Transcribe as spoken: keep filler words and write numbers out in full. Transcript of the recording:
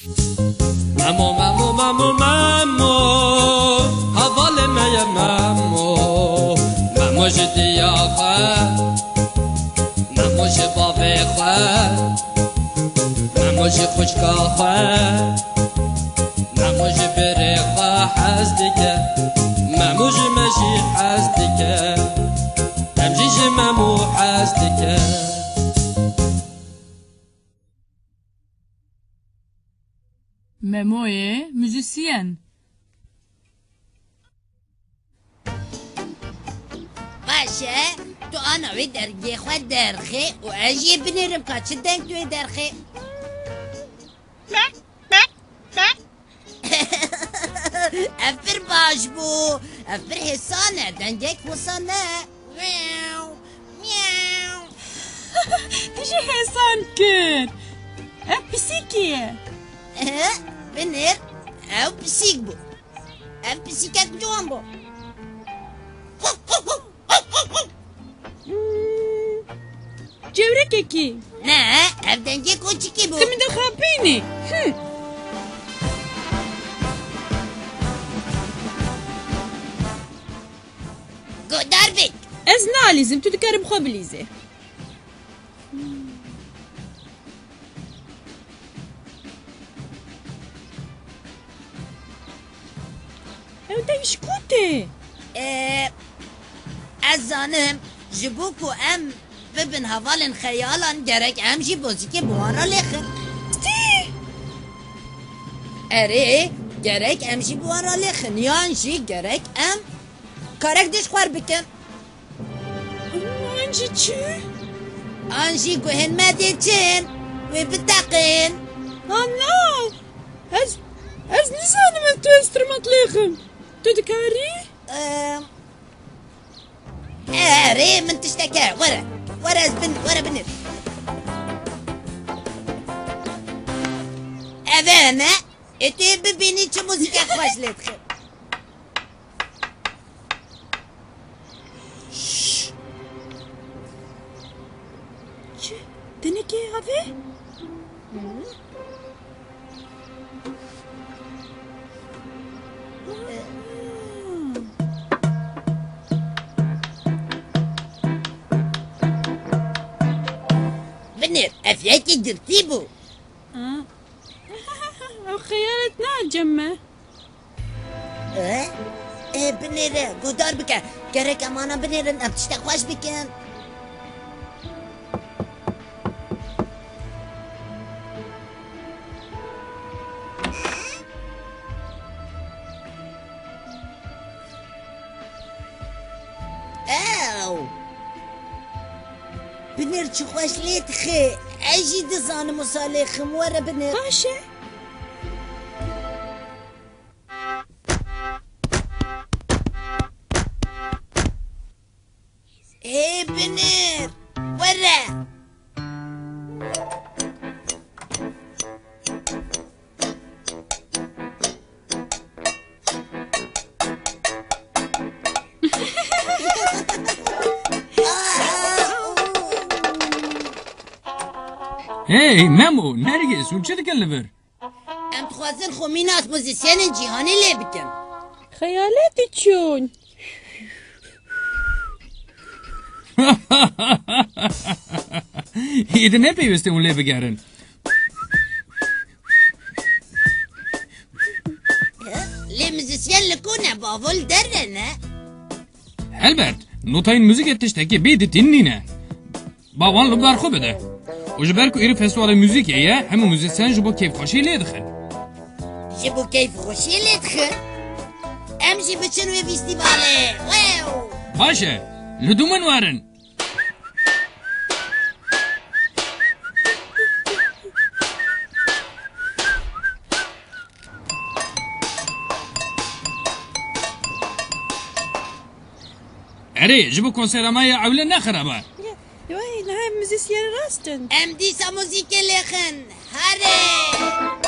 Memo, Memo, Memo, Memo, hevalê me ye Memo. Memo ji diya xwe, Memo ji bavê xwe, Memo ji xwişka xwe, Memo ji birê xwe hez dike, Memo ji me jî hez dike, em jî ji Memo hez dike. Memoyê muzîsyen. Baş e, tu ana wê dergê xwe derxê û ez jê binêrim ka çi deng tu yê derxê. Ev pir baş bû. Ev pir hêsan e. Dengek wisa ne. Miyaw, miyaw. Tu jî hêsan kir. Ev pisîkî ye. Ehe, binêr. Ew pisîk bû. Ev pisîkek ciwan bû. Hmm. Cewrekekî. Ne, ev dengê koçikî bû. Tu min dixapînî. Hı. Guhdar bik. Ez nalîzim, tu dikarî bi xwe bilîzî. Ew deng ji ku tê? Ee, ez zanim, ji bo ku em bibin hevalên xeyalan, gerek em jî muzîkê bi wan re lêxin. Tî! Erê, gerek em jî bi wan re lêxin, yan jî gerek em karek dişxwer bikin. An jî çi? An jî guhên me dê çin, wê biteqin. Ana! Ez, ez nizanim ez tu enstrûment lêxim. Tu dikarî? Em, erê, min tiştek e. Were. Were ez bin, were binêr. Ev e ne? Ê tu yê bibînî çi muzîkek xweş lê dixin. Şşş. Çi? Tenekê avê? Binêr, ev yekî girtî bû. Ha. Ew xeyalêt ne cem me. E? E, binêre, guhdar bike. Gerek em ana binêrin, em tiştek xweş bikin. Ew! Binêr çi xweş lê dixe. Ez jî dizanim wisa lêxim. Were binêr. Baş e. Ê binêr. Were. Hey, Memo, Nergis, hûn çi dikin li vir? Em dixwazin xwe mîna muzîsyenên cîhanê lê bikin. Xeyaletî çûn. Êdî ne pêwîst e hûn lê bigerin. Lê muzîsyen li ku ne? Bavo li derve ne? Helbet, notayên muzîkê tiştekî bê ditîn nîne. Ba wan li ber xwe bide. Û ji ber ku êrî festîvalê muzîkê ye, hemû muzîsyen ji bo kêfxweşî lê dixin. Ji bo kêfxweşî lê dixin? Em jî biçin wê festîvalê. Wew! Baş e, li dû min werin. Erê, ji bo konsera me ya ewle ne xerab e. Wey, niha muzîsyen rast in. Em dîsa muzîkê lêxin. Herê!